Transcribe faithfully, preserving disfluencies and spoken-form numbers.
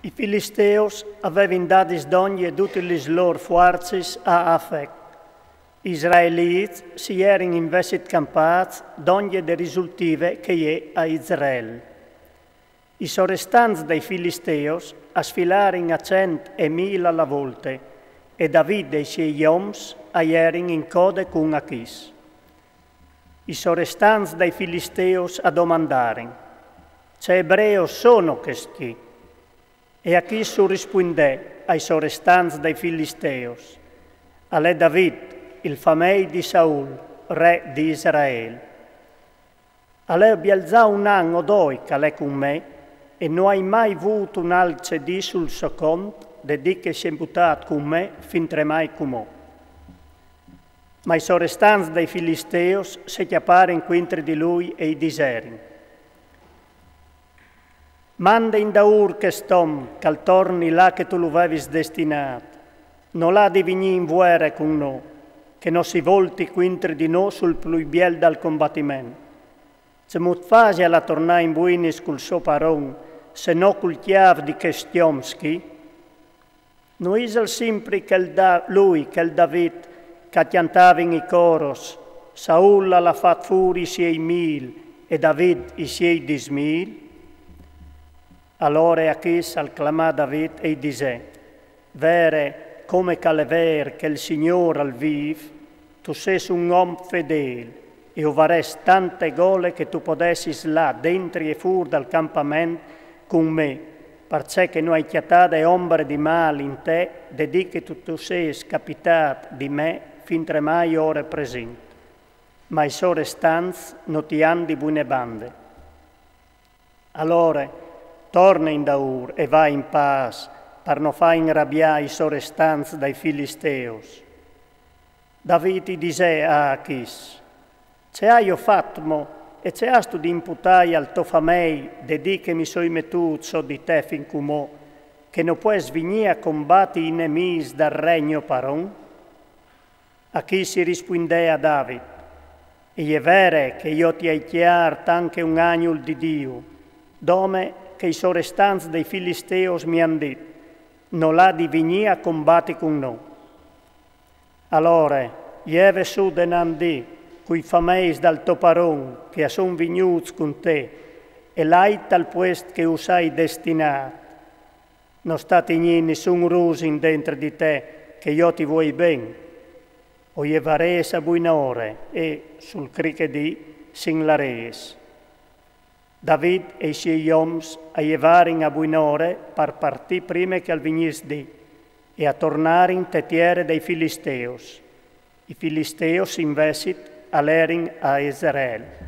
I Filisteus a vevin dadis dongje dutis lis lôr fuarcis a Afec. I Israelîts si jerin invezit campâts dongje de risultive che e je a Israel. I sorestants dai Filisteus a sfilarin a cent e mîl a la volte, e David e i siei oms a jerin in code cun Achis. I sorestants dai Filisteus a domandarin: «Ce ebreus sono chescj chi?» E Achis u rispuindè ai sorestants dai Filisteus: «Al è David, il famei di Saul, re di Israel. Al è biel za un an o doi che al è cun me, e no ai mai vût un alc ce dì sul so cont, de dì che si è butât cun me fintremai cumò.» Ma i sorestants dai Filisteus se cjaparin cuintri di lui e i diserin: «Mande indaûr chest om, che al torni là che tu lu vevis destinât. Nol à di vignî in vuere cun nô, che no si volti cuintri di nô sul plui biel dal combatiment. Cemût fasial a tornâ in buinis cul so paron, se no cul cjâf di chescj oms chi? No isal simpri chel Da-, lui, chel David, che a cjantavin i coros: Saul al à fat fûr i siei mîl e David i siei dîs mîl?» Alore Achis al clamà David e i disè: «Vere, come che al è vêr che il Signôr al vîf, tu sês un om fedêl, e o varès tante gole che tu podessis lâ dentri e fûr dal campament cun me, parcè che no ai cjatade ombre di mâl in te, de dì che tu, tu sês capitât di me fintremai ore presint. Ma i sorestants no ti àn di buine bande. Alore torne indaûr e va in pâs, par no fâ inrabiâ i sorestants dai Filisteus.» David i disè a Achis: «Ce aio fat mo, e ce âstu di imputâi al to famei, de dì che mi soi metût sot di te fin cumò, che no pues vignî a combati i nemîs dal re gno paron?» Achis i rispuindè a David: «E je vere che jo ti ai cjâr tant che un agnul di Diu, dome che i sorestants dai Filisteus mi àn dit: nol à di vignî a combati cun nô. Alore, jeve sù denant di cui fameis dal to paron che a son vignûts cun te, e lait tal puest che us ai destinât. No sta tignî nissun rusin dentri di te, che jo ti vuei ben. O jevarês a buinore e, sul cri che dì, si inlarês.» David e i siei oms a jevarin a buinore par partî prime che al vignìs dì, e a tornarin te tiere dai Filisteus. I Filisteus invezit a lerin a Jezreel.